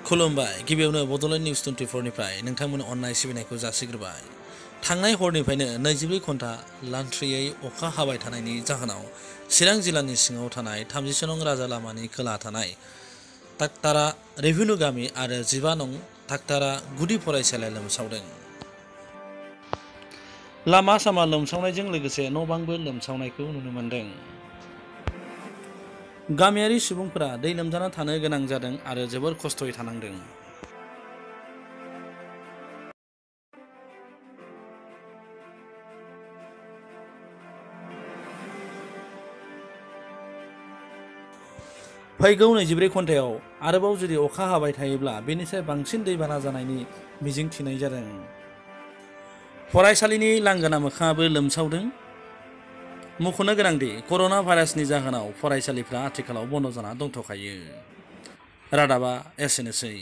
खुलुमबाय गिबियावनो बड'लेण्ड निउज 24 निफ्राय नोंथांमोन अननाय सिबिनायखौ जासिग्रोबाय। थांनाय हरनिफ्रायनो 22 घन्टा लान्थ्रियै अखा हाबाय थानायनि जाहोनाव चिरां जिल्लानि सिङाव थानाय 30 नं राजा लामानि खोला थानाय टाक्टारा रेभिनिउ गामि आरो 15 नं टाक्टारा गुदि फरायसालिया लोमसावदों। लामा सामा लोमसावनायजों लोगोसे न' बांबो लोमसावनायखौ नुनो मोन्दों। गामियारि सुबुंफोरा दै लोमजाना थानो गोनां जादों आरो जोबोर खस्थ'यै थानांदों। फैगौ 24 घन्टायाव आरोबाव जुदि अखा हाबाय थायोब्ला बेनिफ्राय बांसिन दैबाना जानायनि मिजिं थिनाय जादों। फरायसालिनि लांगोना मोखाङाबो लोमसावदों। मख'नो गोनांदि कर'ना भाइरासनि जाहोनाव फरायसालिफ्रा आथिखालाव बन्द' जाना दंथ'खायो। रादाबा एसेनोसै।